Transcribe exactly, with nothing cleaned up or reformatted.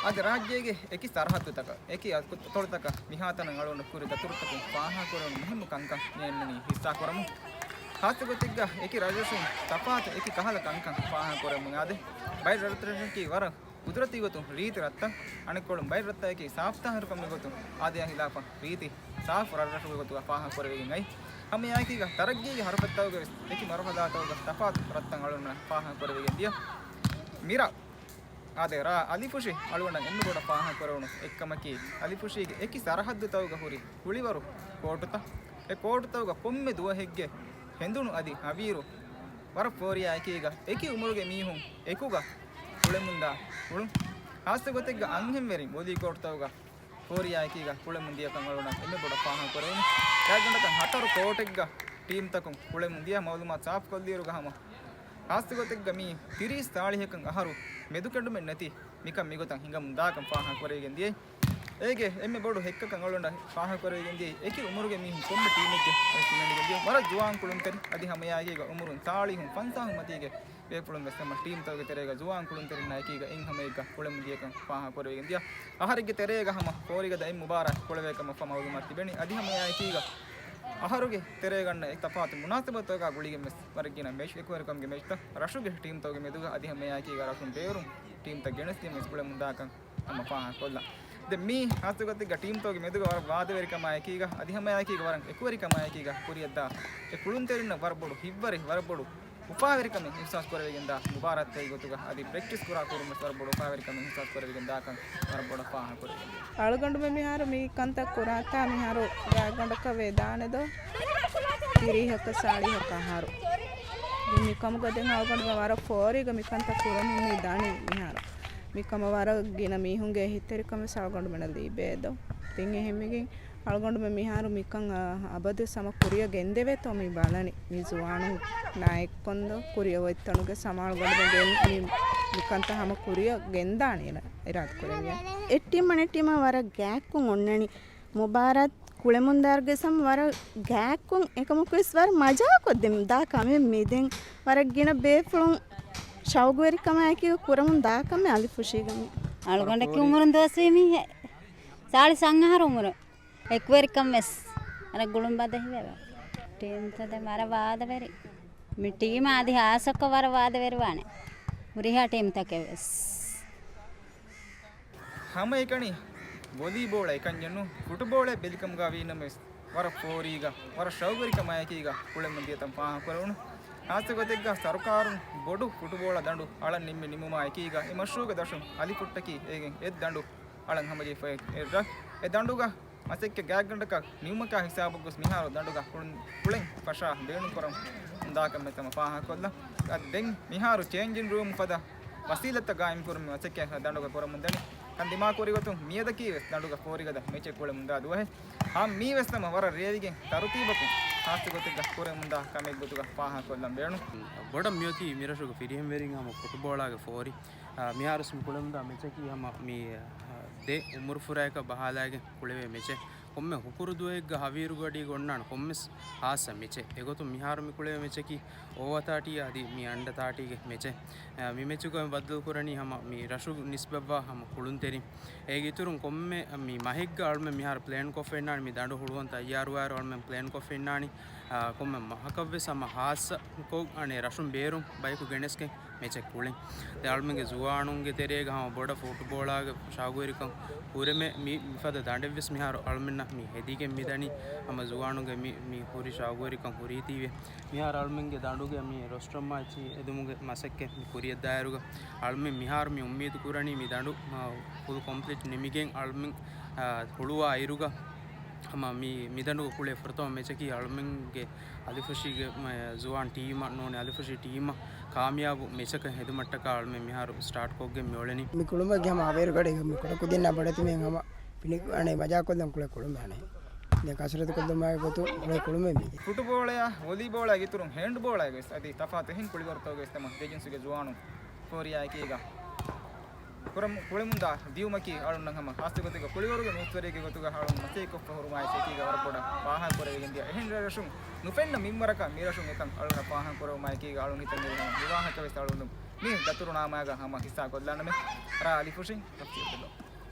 އަދި ރާއްޖޭގެ އެކި ސަރަހައްދުތަކަށް، އެކި އަތޮޅުތަކަށް މިހާތަނަށް އަޅުގަނޑު ކުރި ދަތުރުތަކުން ފާހަގަކުރެވުނު މުހިންމު ކަންކަން މި އެންމެނީ ހިއްސާކުރަމުން. ޚާއްޞަ ގޮތެއްގަ އެކި ރަށްރަށުން ތަފާތު އެކި ކަހަލަ ކަންކަން ފާހަގަކުރެވުމުން އާދޭ. ބައެއް ރަށްރަށަކީ ވަރަށް ޤުދުރަތީ ގޮތުން ރީތި ރަށްތައް، އަނެއްކޮޅުން ބައެއް ރަށްތަކަކީ ސާފުތާހިރުކަމުގެ ގޮތުން އާދަޔާ ހިލާފަށް ރީތި ސާފު ރަށްރަށުގެ ގޮތުގަ ފާހަގަކުރެވިގެން އައި. ހަމައެއާއެކީގަ ތަރައްގީގެ ހަރަކާތްތަކުގެ ވެސް އެކި މަރުހަލާތަކުގަ ތަފާތު ރަށްތައް އަޅުގަނޑުމެންނަށް ފާހަގަކުރެވިގެން ދިޔަ. މިރަށް އާދެ، ރ. އަލިފުށި އަޅުގަނޑަށް އެންމެ ބޮޑަށް ފާހަގަކުރެވުނު އެއްކަމަކީ، އަލިފުށީގެ އެކި ސަރަހައްދުތަކުގަ ހުރި ކުޅިވަރު ކޯޓުތައް. އެ ކޯޓުތަކުގަ ކޮންމެ ދުވަހެއްގެ ހެނދުނު އަދި ހަވީރު ވަރަށް ފޯރިޔާ އެކީގަ އެކި އުމުރުގެ މީހުން އެކުގަ ކުޅެމުންދާ ކުޅުން. ޚާއްޞަ ގޮތެއްގަ އަންހެންވެރިން ވޮލީ ކޯޓުތަކުގަ ފޯރިޔާ އެކީގަ ކުޅެމުން ދިޔަކަން އަޅުގަނޑަށް އެންމެ ބޮޑަށް ފާހަގަކުރެވުނު. ގާތްގަނޑަކަށް ހަތަރު ކޯޓެއްގަ ޓީމްތަކުން ކުޅެމުން ދިޔަ މައުލޫމާތު ސާފުކޮށްލިއިރުގަ ހަމަ ޚާއްޞަ ގޮތެއްގަ މީ ތިރީސް ތާޅީހަކަށް އަހަރު މެދުކެނޑުމެއް ނެތި މިކަން މިގޮތަށް ހިނގަމުން ދާކަން ފާހަގަކުރެވިގެން ދިޔައީ. އޭގެ އެންމެ ބޮޑު ހެއްކަކަށް އަޅުގަނޑަށް ފާހަގަކުރެވިގެން ދިޔައީ އެކި އުމުރުގެ މީހުން ކޮންމެ ޓީމެއްގެ ވެސް ހިމެނިގެން ދިޔަ ވަރަށް ޖުވާން ކުޅުންތެރި އަދި ހަމައެއާއެކީގަ އުމުރުން ތާޅީހުން ފަންސާހުން މަތީގެ ބޭފުޅުން ވެސް ހަމަ ޓީމްތަކުގެ ތެރޭގަ ޒުވާން ކުޅުންތެރިންނާ އެކީގަ އެއްހަމައެއްގަ ކުޅެމުން ދިޔަކަން ފާހަގަކުރެވިގެން ދިޔަ. އަހަރެއްގެ ތެރޭގަ ހަމަ ފޯރިގަދަ އެއް މުބާރާތް ކުޅެވޭ ކަމަށް ފަ މައުލޫމާތު ތިބެނީ. އަދި ހަމައެއާއެކީގަ އަހަރުގެ ތެރޭގަ އަންނަ އެ ތަފާތު މުނާސަބަތުތަކާ ގުޅިގެން ވެސް ވަރަށް ގިނަ މެޗް އެކުވެރިކަމުގެ މެޗްތައް ރަށުގެ ޓީމްތަކުގެ މެދުގަ އަދި ހަމައެއާއެކީގަ ރަށުން ބޭރުން ޓީމްތައް ގެނެސްދިން ވެސް ކުޅެމުން ދާކަން ހަމަ ފާހަގަކޮށްލަން. ދެން މީ ޚާއްޞަ ގޮތެއްގަ ޓީމްތަކުގެ މެދުގަ ވަރަށް ވާދަވެރިކަމާއެކީގަ އަދި ހަމައެއާއެކީގަ ވަރަށް އެކުވެރިކަމާއެކީގަ ކުރިއަށްދާ އެ ކުޅުންތެރިންނަށް ވަރަށް ބޮޑު ހިތްވަރެއް، ވަރަށް ބޮޑު އުފާވެރިކަމެއް އިޙްސާސް ކުރެވިގެންދާ މުބާރާތްތަކުގެ ގޮތުގަ އަދި ޕްރެކްޓިސް ކުރާ ކުރުން ވެސް ވަރަށް ބޮޑު އުފާވެރިކަމެއް އިޙްސާސް ކުރެވިގެން ދާކަން ވަރަށް ބޮޑަށް ފާހަގަކުރެވިގެން ދިޔަ. އަޅުގަނޑުމެން މިހާރު މި ކަންތައް ކުރާތާ މިހާރު ގާތްގަނޑަކަށް ވެދާނެދޯ ތިރީހަކަށް ސާޅީހަކަށް އަހަރު. ދެން މިކަމުގަ ދެން އަޅުގަނޑުމެން ވަރަށް ފޯރީގަ މިކަންތައް ކުރަމުން މި ދަނީ މިހާރު. މިކަމަށް ވަރަށް ގިނަ މީހުންގެ އެހީތެރިކަން ވެސް އަޅުގަނޑުމެނަށް ލިބޭދޯ. ތިން އެހެންވެގެން އަޅުގަނޑުމެން މިހާރު މިކަން އަ، އަބަދުވެސް ހަމަ ކުރިއަށް ގެންދެވޭތޯ މި ބަލަނީ. މި ޒުވާނުންނާ އެއްކޮންދޯ ކުރިއަށް އޮތްތަނުގެ ސަމާ އަޅުގަނޑުމެން ގެން މި، މިކަންތައް ހަމަ ކުރިއަށް ގެންދާނީ އިރާ، އިރާދަކުރެއްވިޔާ. އެއް ޓީމް އަނެއް ޓީމާ ވަރަށް ގާތްކޮށް އޮންނަނީ. މުބާރާތް ކުޅެމުންދާއިރުގެ ސަމް ވަރަށް ގާތްކޮށް އެކަމަކުވެސް ވަރަށް މަޖާކޮށްދޭ ދާ ކަމެއް މީ. ދެން ވަރަށް ގިނަ ބޭފުޅުން ޝައުގުވެރިކަމާއެކީ ކުރަމުން ދާ ކަމެއް އަލިފުށީގަ މީ. އަޅުގަނޑަކީ އުމުރުން ދުވަސްވީ މީހެއް. ސާޅީސް އަށް އަހަރު އުމުރު. އެކުވެރިކަން ވެސް ވަރަށް ގުޅުން ބަދަހިވެވޭ. ޓީމްތައް ދެން ވަރަށް ވާދަވެރި. މި ޓީމާ އަދި ހާއްސަކޮށް ވަރަށް ވާދަވެރިވާނެ ހުރިހާ ޓީމްތަކެއް ވެސް. ހަމައެކަނި ވޮލީބޯޅަ އެކަންޏެއްނު، ފުޓުބޯޅަ ބެލިކަމުގަ ވީނަމަވެސް ވަރަށް ފޯރީގަ، ވަރަށް ޝައުގުވެރިކަމާއެކީގަ ކުޅެމުން ދިޔަތަން ފާހަގަކުރެވުނު. ޚާއްޞަ ގޮތެއްގަ ސަރުކާރުން ބޮޑު ފުޓުބޯޅަ ދަނޑު އަޅަން ނިންމި ނިމުމާއެކީގަ އެ މަޝްރޫޢުގެ ދަށުން އަލިފުއްޓަކީ އޭގެން އެއް ދަނޑު އަޅަން ހަމަޖެހިފައި އެއްރަށް. އެ ދަނޑުގަ މަސައްކަތް ގާތްގަނޑަކަށް ނިމުމަކާ ހިސާބަށް ގޮސް މިހާރު ދަނޑުގަ ކުޅެން، ކުޅެން ފަށާ ބޭނުންކުރަމުން ދާކަން މިތަނަށް ފާހަގަކޮށްލަން. އަދި ދެން މިހާރު ޗޭންޖިން ރޫމް ފަދަ ވަސީލަތްތައް ގާއިމްކުރުމަށް މަސައްކަތް ދަނޑުގަ ކުރަމުން ދަނީ. ކަން ދިމާކުރިގޮތުން މިއަދަކީ ވެސް ދަނޑުގަ ފޯރިގަދަ މެޗެއް ކުޅެމުންދާ ދުވަހެއް. ހަމަ މީ ވެސް ހަމަ ވަރަށް ރޭވިގެން ތަރުތީބަކުން ޚާއްޞަ ގޮތެއްގަ ކުރެމުންދާ ކަމެއް ގޮތުގަ ފާހަގަކޮށްލަން ބޭނުން. ބޮޑަށް މިއޮތީ މިރަށުގެ ފިރިހެންވެރިން ހަމަ ފުޓުބޯޅާގެ ފޯރި. އާ، މިހާރު މި ކުޅެމުންދާ މެޗަކީ ހަމަ މި، އާ، ދެ އުމުރުފުރާއަކަށް ބަހާލާގެން ކުޅެވޭ މެޗެއް. ކޮންމެ ހުކުރު ދުވަހެއްގަ ހަވީރުގަޑީގަ އޮންނާނެ ކޮންމެސް ހާއްސަ މެޗެއް. އެގޮތުން މިހާރު މި ކުޅެވޭ މެޗަކީ އޯވާ ތާޓީ އަދި މި އަންޑަ ތާޓީގެ މެޗެއް. އާ، މި މެޗުގައި ބައްދަލުކުރަނީ ހަމަ މި ރަށު ނިސްބަތްވާ ހަމަ ކުޅުންތެރިން. އޭގެ އިތުރުން ކޮންމެ މި މަހެއްގަ އަޅުމެން މިހާރު ޕްލޭންކޮށްފައިންނާނީ މި ދަނޑު ހުޅުވަން ތައްޔާރުވާއިރު އަޅުމެން ޕްލޭންކޮށްފައިންނާނީ، އާ، ކޮންމެ މަހަކަށްވެސް ހަމަ ހާއްސަ ކޮށް، އަނެއް ރަށުން ބޭރުން ބަޔަކު ގެނެސްގެން މެޗެއް ކުޅެން. ދެން އަޅުމެންގެ ޒުވާނުންގެ ތެރޭގަ ހަމަ ބޮޑަށް ފުޓުބޯޅާގެ ޝައުގުވެރިކަން ހުރެމެ މި ފަދަ ދަނޑެއްވެސް މިހާރު އަޅުމެންނަށް މި ހެދިގެން މިދަނީ. ހަމަ ޒުވާނުންގެ މި، މި ހުރި ޝައުގުވެރިކަން ހުރީތީވެ. މިހާރު އަޅުމެންގެ ދަނޑުގެ މި ރޮސްޓަރ މާޗް އެދުމުގެ މަސައްކަތް މި ކުރިއަށްދާއިރުގަ އަޅުމެން މިހާރު މި އުއްމީދު ކުރަނީ މި ދަނޑު، އާ، ފުލް ކޮމްޕްލީޓް ނިމިގެން އަޅުމެން، އާ، ހުޅުވާ އިރުގަ ހަމަ މި، މި ދަނޑުގަ ކުޅޭ ފުރަތަމަ މެޗަކީ އަޅުމެންގެ އަލިފުށީގެ މަ-، ޒުވާން ޓީމަށް ނޫނީ އަލިފުށީ ޓީމަށް ކާމިޔާބު މެޗަކަށް ހެދުމަށްޓަކާ އަޅުމެން މިހާރު ސްޓާޓްކޮށްގެން މިއުޅެނީ. މި ކުޅުމެއްގެ ހަމަ އަވޭރުގަޑީގަ މި ކުޑަކުދިންނާ ބޮޑެތިމެން ހަމަ ފިނި-، އަނެއް މަޖާކޮށްލަން ކުޅޭ ކުޅުމެއް އަނެއް. ދެން ކަސްރަތު ކޮށްލުމާއި ގޮތުން ކުޅޭ ކުޅުމެއް މީ. ފުޓުބޯޅަޔާ ވޮލީބޯޅައިގެ އިތުރުން ހޭންޑްބޯޅައިގެ ވެސް އަދި ތަފާތު އެހެން ކުޅިވަރުތަކުގެ ވެސް ތަމަ ދެ ޖިންސުގެ ޒުވާނުން ފޯރިޔާ އެކީގަ ކުރަމު-، ކުޅެމުންދާ ދިޔުމަކީ އަޅުންނަށް ހަމަ ޚާއްޞަ ގޮތެއްގަ ކުޅިވަރުގެ ނޫސްވެރިއެއްގެ ގޮތުގަ އަޅުން މަސައްކަތްކޮށްފަ ހުރުމާއި އެކީގަ ވަރަށް ބޮޑަށް ފާހަގަކުރެވިގެން ދިޔަ. އެހެން ރަށްރަށުން ނުފެންނަ މިންވަރަކަށް މިރަށުން އެކަން އަޅުންނަށް ފާހަގަކުރެވުމާއެކީގަ އަޅުން ހިތަށް އެރި ހަމަ މިވާހަކަ ވެސް އަޅުން މި ދަތުރު ނާމާގަ ހަމަ ހިއްސާ ކޮށްލާނަމޭ. ރ އަލިފުށިން ރަފްތި އަބްދުﷲ.